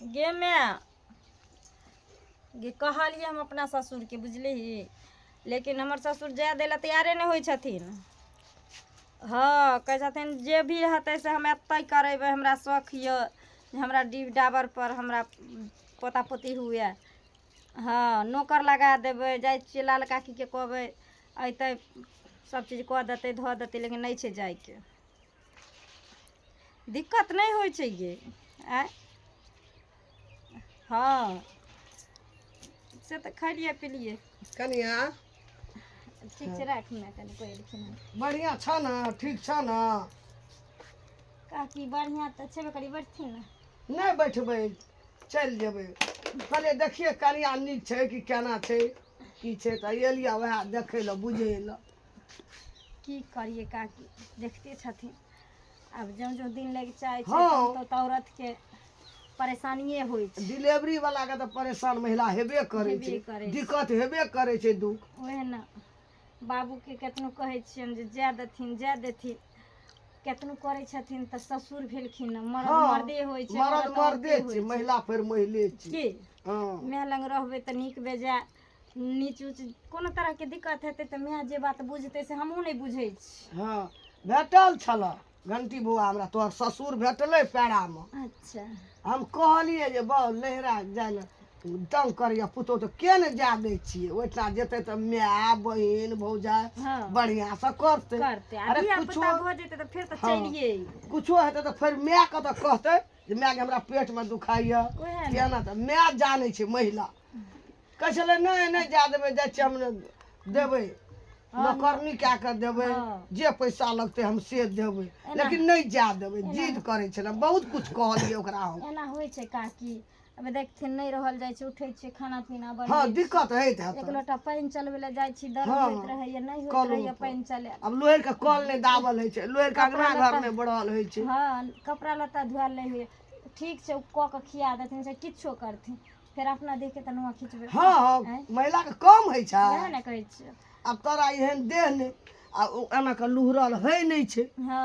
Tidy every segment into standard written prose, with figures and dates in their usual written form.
गे माय गे, कहलियै हम अपना ससुरके, बुझलिही, लेकिन हमर ससुर जाय दै लए तैयारे नहि होइ छथिन। हँ, कहै छथिन जे भी हेतै से हम एतहि करेबै, हमरा शौख यऽ जे हमरा डीह डाबरपर हमरा पोता पोती हुए। हँ, नौकर लगा देबै, जाइ छियै लाल काकीके कहबै, अयतै सभचीज कऽ देतै, धऽ देतै, लेकिन नहि छै जायके। दिक्कत नहि होइ छै गे? आँय, हँ, से तऽ खलियै पिलियै। कनिया। ठीक छै, राख ने कनि, कोइ एलखिन हन। बढ़िआँ छ ने? ठीक छ ने? काकी, बढ़िआँ तऽ छेबे करी, बैठथिन ने। नहि बैठबै, चलि जेबै। कहलियै देखियै कनिया नीक छै कि केना छै, की छै, तऽ एलियै उएह देखै लए, बुझै लए। की करियै काकी, देखते छथिन, आब ज्यों ज्यों दिन लागि जाइ छै तौं तऽ औरतके परेशानिए होइ छै। डिलेवरी वाला के तऽ परेशान महिला हेबे करै हेबे छै। करै छै। दिक्कत हेबे करै छै, दुःख। ओएह ने, बाबूके केतनो कहै छियनि जे जाय देथिन, जाय देथिन, केतनो करै छथिन तऽ ससुर भेलखिन ने, मर्द मर्दे होइ छै। मरद औरत मर्दे औरते छै। होइ छै। महिला फेर मैले छै। की माय लग रहबै तऽ नीक बेजाय, नीच उच कोनो तरहके दिक्कत हेतै तऽ माय जे बात बुझतै से हमहूँ नहि बुझै छी। हँ, भेटल छल घंटी बौआ हमरा, तोहर ससुर भेटलै पैरामे। अच्छा। हम कहलियै जे बौ, नैहरा जाय लए तंग करैया पुतहु, तऽ के ने जाय दै छियै? ओहिठाम जेतै तऽ माय, बहिन, भौजाइ बढ़िआँसँ करतै। करतै आ अरे धिया कुछो पुता भऽ जेतै तऽ फेर तऽ चलिए अयबै। कुछो हेतै तऽ फेर मायके तऽ कहतै जे मायके हमरा पेटमे दुखाइए। उएह ने। केना तऽ माय जानै छै। महिला कहै छलै नहि, नहि जाय देबै, जाइ छियै हम, देबै, नौकरनी कए कऽ देबै। जे पैसा लगतै हम से देबै, लेकिन नहि जाय देबै, जिद करै छलै। बहुत कुछ कहलियै ओकरा हम। एना होइ छै काकी, अब देखथिन, नहि रहल जाइ छै, उठै छियै, खाना पीना बनबै हँ छी। दिक्कत होइत एक हेतै। लोटा पानि चलबै लए जाइ छी, दर्द होइत रहैया, नहि होइत कल रहैया ऊपर। पानि चलायल। आब लोहिर के कल नहि दाबल होइ छै, लोहिर के कपड़ा अङ्गना घर लत्ता नहि बढ़ल होइ छै। हँ, कपड़ा लत्ता धोआयल नहि होइया। ठीक छै, ओ कऽ कऽ खिया देथिन चाहे किछो करथिन, फेर अपना देहके तऽ नुआ खिचबै। हँ। आँय? महिलाके कम होइ छै? वएह ने कहै छियै। आब तोरा एहन देह नहि आ ओ एना कऽ लुहरल होइ नहि छै।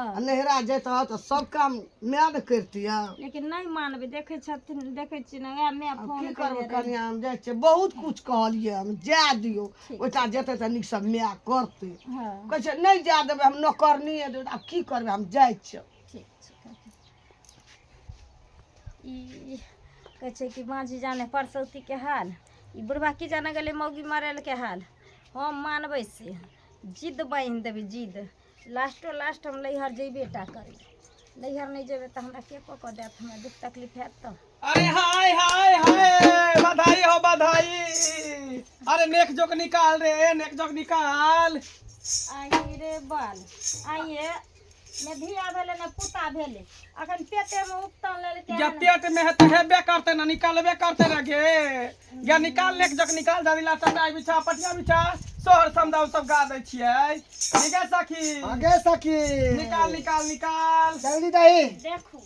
आ नैहरा जैतह तऽ सब काम माय ने करितियै। लेकिन नहि मानबै, देखै छथिन, देखै छियै ने, वएह माय आब फोन की करबै केने रहै। कनिया, हम जाइ छियै। बहुत कुछ कहलियै हम, जाय दियौ, ओहिठाम जेतै तऽ नीकसँ माय करतै। कहै छै नहि जाय देबै, हम नौकरनीए देबै। आब की करबै, हम जाइ छियै। ठीक छै काकी। ई कहै छै कि बाँझी जाने परसौतीके हाल, ई बुढ़बा की जाने गेलै मौगी मरलके हाल। हम मानबै से जिद बान्हि देबै, जिद लास्टो लास्ट हम नैहर जेबे टा करबै। नैहर नहि जेबै तऽ हमरा के कऽ कऽ देत? हमरा दुःख तकलीफ हैत तऽ अरे हाय हाय हाय, बधाई हो, बधाई! अरे नेक जोक निकाल रे, नेक जोक निकाल। आई रे बाल, आइए ने धिया भेलै ने पुता भेलै, अखन पेटेमे उपटन लेलकै या हन। पेट में हेतै, हेबे करतै ना, निकालबे करतै रे गे। या निकाल, नेक जोक निकाल, जदिला चटाई बिछा, पटिया बिछा, सोहर समदाउन सब गा दै छियै। ठीक है सखी? आगे सखी। निकाल, निकाल, निकाल। जल्दी दही। देखू,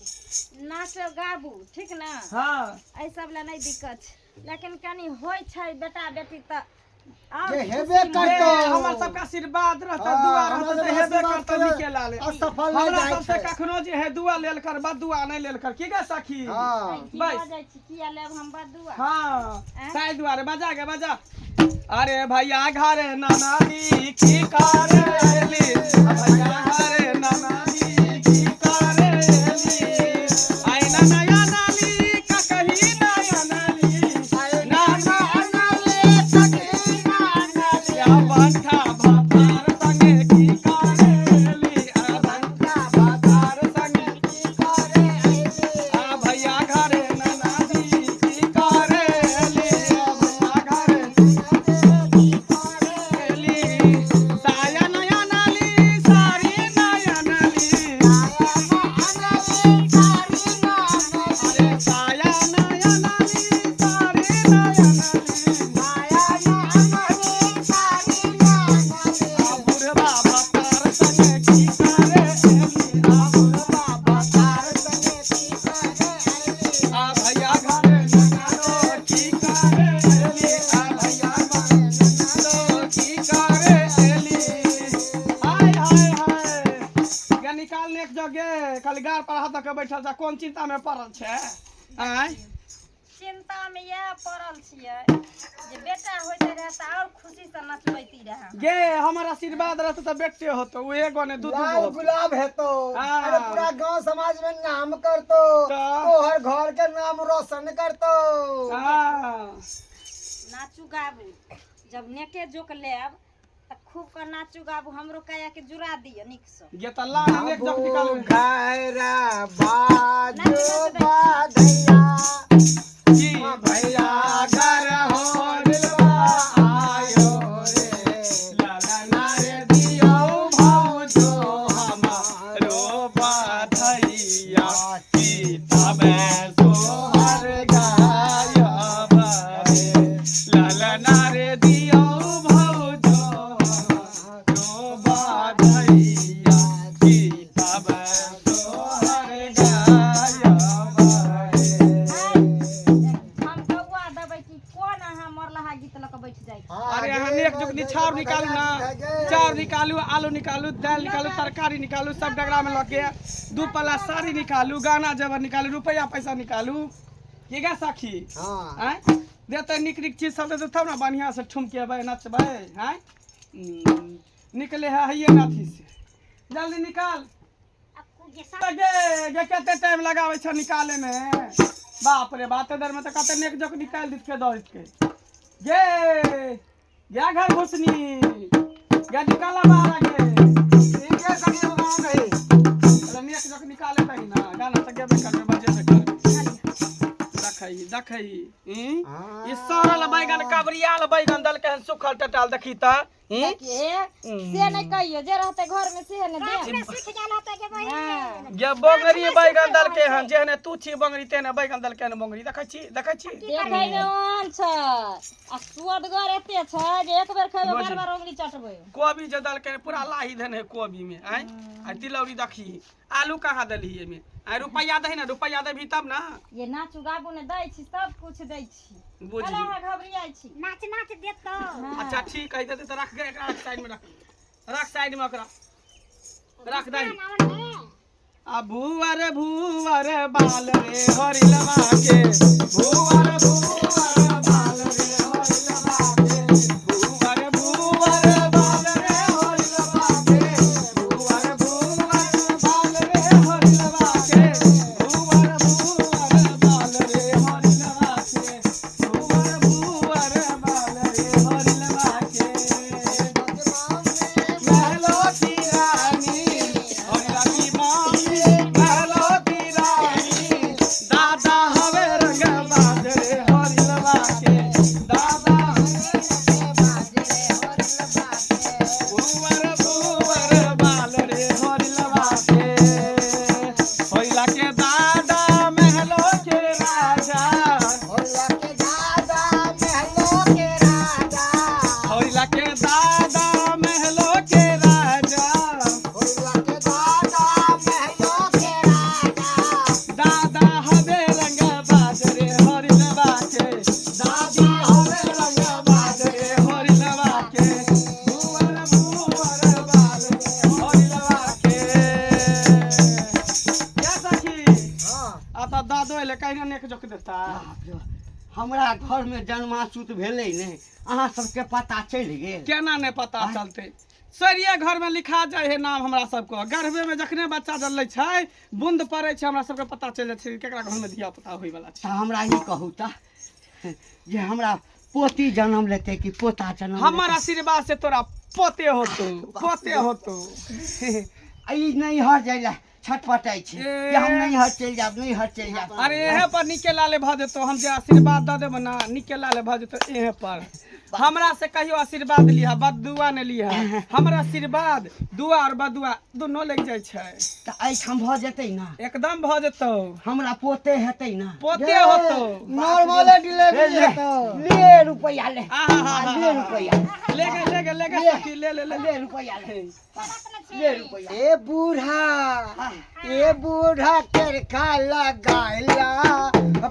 नाच गाबू, ठीक ने? हाँ। एहि सब लए नहि दिक्कत छै, लेकिन कनि होइ छै बेटा बेटी तऽ आओर जे हेबे खुशी करतौ। हे, हमर सबके आशीर्वाद रहतै, दुआ हमरा रहतै तऽ सबके हेबे आशीर्वाद करतै। के निके लाले असफल नहि हमरा जाइ सबसे छै। कखनो जे है दुआ लेल कर, बदुआ नहि लेल कर। की गे सखी? हाँ। की बस। भऽ जाइ छै, किया लेब हम बदुआ? हाँ। आँय? ताहि दुआरे बजा गे, बजा। अरे भैया घरे नानाजी की करे एली, भैया घरे नानाजी की करे एली, आई नया नाली का कही नया नाली, नाना नाली कही नाली, आ बंठा भातार संगे की करे एली, आ बंठा भातार संगे की करे एली, आ भैया घरे नानाजी की करे एली, आ भैया घरे एली, साया नया नाली, साड़ी नया नाली, अरे साया नया नाली, साड़ी नया नाली, आ बुढ़वा भतार संगे की करे एली, आ बुढ़वा भतार संगे की करे एली, आ भैया घरे ननारो की करे एली, आ भैया घरे ननारो की करे एली। हाय हाय हाय गे, निकाल नेक जगे, खाली गाड़ पर हाथ धऽ के बैठल छ, कोन चिंता में पड़ल छै? आँय? चिंता में इएह पड़ल छियै जे बेटा होइते रहए तऽ आओर खुशीसँ नचबैती रहए। गे हमर आशीर्वाद रहतौ तऽ बेटे होतौ, उहे गो ने दू दू गो लाल होतौ। गुलाब हेतो। हाँ। अरे पूरा गांव समाज में नाम करतो, तऽ? तोहर घर के नाम रोशन करतो। हाँ। नाचू गाबू, जब नेके जोक लेब तऽ खूब कऽ नाचू गाबू, हमरो काया के जुड़ा दिअ नीकसँ। गे तऽ लाल नेक जोक निकालबै। घरा बाजो बाधैया की भैया घर हो दिलवा आयो रे, ललना रे दियौ भौजो हमारो बाधैया, की तबे सोहर गायब रे। ललना रे दियौ भौजो हमारो बाधैया, की तबे सोहर गायब रे। हम गौआ देबै कि कोन अहाँ मरलहा गीत लऽ कऽ बैठ जाइ छी। अरे अहाँ नेक जुग निछाउर निकालू ना, चाउर निकालू, आलू निकालू, दालि निकालू, तरकारी निकालू, सब डगरा में लऽ के दू पल्ला साड़ी निकालू, गाना जेवर निकालू, रुपया पैसा निकालू। की गा सखी? हाँ। आँय देतै नीक नीक चीज सब देतै तब ने बढ़िआँ से ठुमकेबै नचबै। आँय निकले है हइये ना अथी से, जल्दी निकाल। गे गे कते टाइम लगाबै छ निकाले में, बाप रे बाप, देर में तऽ कते नेक जोक निकालि देतकै दऽ देतकै। गे गे घर घुसनी गे निकाला बाहर गे। ठीक है सखी, गाँव गई। अरे नेक जोक निकाले तही ना, गाना तऽ गेबे करबै बजेबे करबै। देखै देखै ई सड़ल बैगन कबरियाल बैगन देलकै हन सुखल टटाल, देखी तऽ। देखिए, से नहि कहियो, जे रहतै घर में से ने देब। हाँ। गे बंगरी बैगन देलकै हन, जेहने तू छी बंगरी तेहने बैगन देलकै हन बंगरी। देखै छी देखै छी, देखै मे ओहन छै आ सुअदगर एते छै जे एक बेर खेबै बार बार उंगली चटबै। कोबी जे देलकै हन, पूरा लाही देने है कोबी में। आँय आ तिलौरी देखी, आलू कहाँ देलही एहिमे? आँय रुपैआ दही ने, रुपैआ देबही तब ना। ये नाचू गाबू ने दै छी, सब कुछ दै छी। बुझी अरे अहाँ घबरियाइ छी। नाच नाच देतो। अच्छा ठीक है, देते तऽ रख गे एकरा, रख साइड में, रख रख साइड में ओकरा रख दही। आ भुअर भुअर बाल रे हरिलवा के, भुअर भुअर बाल रे हरिलवा के, भुअर भुअर बाल रे हरिलवा के, भुअर भुअर बाल रे हरिलवा के, भुअर भुअर बाल रे हरिलवा के, भुअर भुअर बाल रे हरिलवा के। महलो की रानी हरिला की मामी, महलो की रानी, दादा हवे रंग बाजरे हरिलवा के, दादा भुवर भुवर बाल रे हरिलवा के, हरिला के दादा महलो के राजा, होला के दादा महलो के राजा, हरिला के दादा महलो के राजा, होला के दादा महलो के राजा, दादा हवे रंग बाजरे हरिलवा के, दादी हवे रंग बाजरे हरिलवा के, भुवर भुवर बाल रे हरिलवा के। क्या सखी? हाँ। आ तऽ दादो एलै, कहिना नेक जोक देता। बाप रे, हमरा घर में जन्मासूत भेलै ने, अहाँ सबके पता चलि गेल? केना नहि पता चलतै? सरिये घर में लिखा जाइ है नाम हमरा सबके। गर्भे में जखने बच्चा जलै छै, बूंद पड़ै छै, हमरा सबके पता चलि जाइ छै केकरा घर में धिया पुता होय वाला छै। तऽ हमरा ई कहू तऽ जे हमरा पोती जन्म लेतै कि पोता जन्म हमर लेतै? आशीर्वाद से तोरा पोते होतौ, पोते होतौ। आ ई नैहर जाइ लए छटपटाइ छै कि हम नैहर चलि जायब, नैहर चलि जायब। अरे एहे पर निके लाले भऽ जेतौ, हम जे आशीर्वाद दऽ देबो ना, निके लाले भऽ जेतौ। एहे पर हमरा से कहियो आशीर्वाद लिहा, बददुआ नहि लिहा। हमर आशीर्वाद दुआ और बदुआ दुनू लागि जाइ छै। तऽ एहिठाम भऽ जेतै ना? एकदम भऽ जेतौ। हमरा पोते हेतै ना? पोते होतौ। नॉर्मले डिलीवरी ले, हेतौ। ले रुपैआ ले। आहा, ले रुपैआ। ले गे ले गे ले गे सखी, ले ले ले। ले रुपैआ ले, ले रुपैआ। ए बूढ़ा, ए बूढ़ा चरखा लगाइला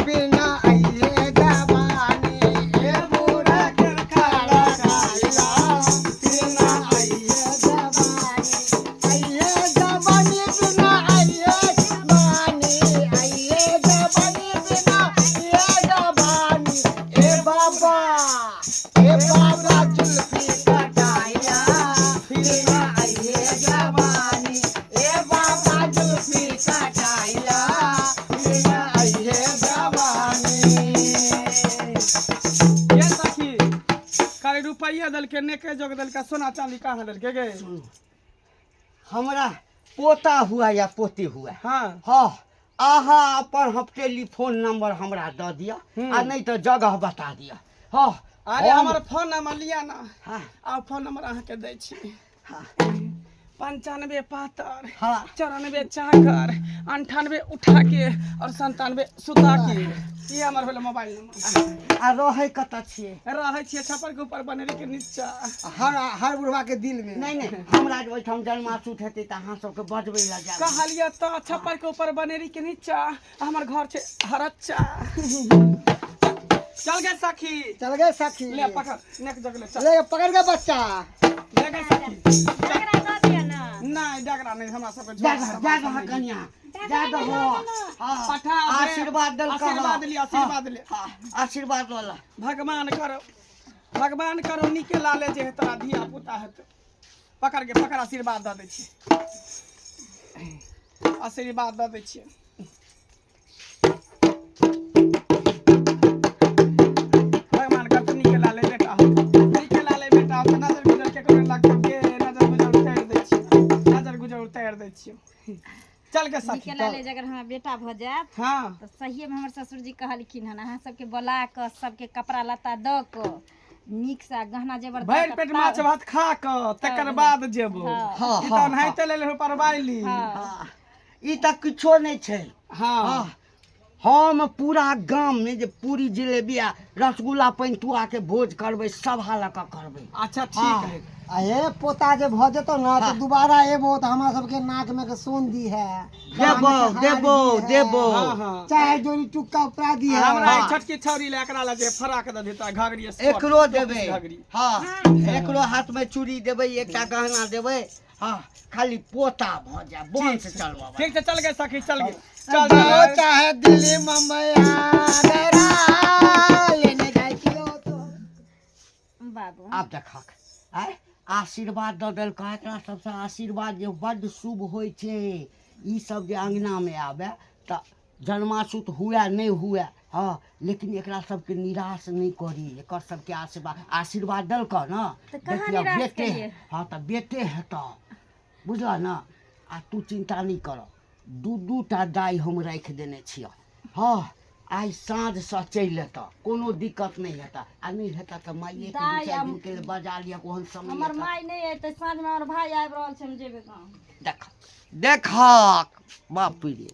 बिना आइले जवानी, ए बूढ़ा चरखा लगाइला बिना आइले जवानी, आइले जवानी बिना आइले जवानी, आइले जवानी बिना आइले जवानी। देलकै, नेके जोग देलकै, सोना चांदी कहाँ देलकै गे? हमरा पोता हुआ या पोती हुआ, हाँ हाँ, अहाँ अपन हम टेलीफोन नंबर हमरा दऽ दिअ आ नहि तऽ जगह बता दिअ। हाँ। अरे हमर फोन नंबर लिअ ना। हाँ। आ फोन नंबर अहाँके दै छी। हाँ। 95 पातर, हाँ। 94 चाकर, 98 उठा के और 97 सुता के, ई हमर भेल मोबाइल नंबर। आ रहै कतऽ छियै? रहै छियै छप्पर के ऊपर बनेरी के नीचा। हर हर बुढ़वा के दिल में। नहि नहि, हमरा जे ओहिठाम जन्माशूट हेतै तऽ अहाँ सबके बजबै लए जायब। कहलियै तऽ छप्पर के ऊपर बनेरी के नीचा हमर घर छै हरच्चा। चल गे सखी। चल गए सखी। ले पकड़, नेक जग ले, चल। ले पकड़ के बच्चा। ले गे सखी। डगरा दऽ दिअ ने। नहि, डगरा नहि, हमरा सबके जा दह, जा दह कनिया, जा दहो। हाँ, पठा दे। आशीर्वाद देलकऽ। आशीर्वाद लिअ, आशीर्वाद लिअ। हाँ, आशीर्वाद वाला। भगवान करो, भगवान करो नीके लाले जे तोरा धिया पुता हेतौ। पकड़ के पकड़, आशीर्वाद दऽ दै छियै, आशीर्वाद दऽ दै छियै। भगवान करतौ नीके लाले बेटा होतौ, नीके लाले बेटा होतौ। नजर गुजर केकरो नहि लागतौ गे, नजर गुजर उतारि दै छियै, नजर गुजर उतारि दै छियै। चल के सखी। नीके लाले जे अगर हमरा बेटा भऽ जायत, हाँ, तऽ सहिएमे हमर ससुरजी कहलखिन हन अहाँ सबके बोला कऽ सबके कपड़ा लत्ता दऽ कऽ नीकसँ गहना जेवर दऽ भरि कऽ पेट माछ भात खा कऽ तकर बाद जेबो। हाँ। ई तऽ ओनाहिते लेले परबाइली। हाँ, ई तऽ किछो नहि छै। हाँ। हाँ, हम पूरा गाममे जे पूरी जिलेबी आ रसगुल्ला पंतुआ के भोज करबै, सभा लऽ कऽ करबै। अच्छा ठीक है। आ हे पोता जे भऽ जेतौ ना तऽ दोबारा एबो तऽ हमरा सबके नाक में के सोन दी है। देबो, देबो, देबो। हाँ हाँ। चाहे जोड़ी टुक्का उपरा दी है। हमरा एक छोटकी छौरी ले, एकरा लए जे फराक दऽ देता घघरी स्कर्ट, एकरो टोपी देबै। घघरी। हाँ, एकरो हाथ में चूड़ी देबै, एकटा गहना देबै। हाँ, खाली पोता भऽ जाय, वंश चलबऽ। ठीक छै, चल गए सखी, चल गए, चल। जाओ चल। चाहे दिल्ली मुंबई आगरा लेने जाए कियो तो बाबू। आब देखक, आय आशीर्वाद दऽ देलकै। एकरा सबसँ आशीर्वाद जे बड्ड शुभ होइ छै। ई सब जे अङ्गनामे आबे तऽ जन्माशूत हुए नहि हुए, हँ, लेकिन एकरा सबके निराश नहि करी। एकर सबके आशीर्वाद, आशीर्वाद देलकऽ ने। तऽ कहाँ देखियौ निराश बेटे। केलियै? हँ, तऽ बेटे हेतऽ, बुझलऽ ने? आ तू चिन्ता नहि कर, दू दू टा दाइ हम राखि देने छियऽ। हँ, आइ साँझसँ चलि एतऽ, कोनो दिक्कत नहि हेतऽ। आ नहि हेतऽ तऽ माइएके दू दाइ चारि आब दिनके लेल बजा लिअ, ओहन समय हमर हेतऽ। माय नहि एतै साँझमे, हमर भाय आबि रहल छै, हम जेबै गाँव। देख, देखक, बाप रे।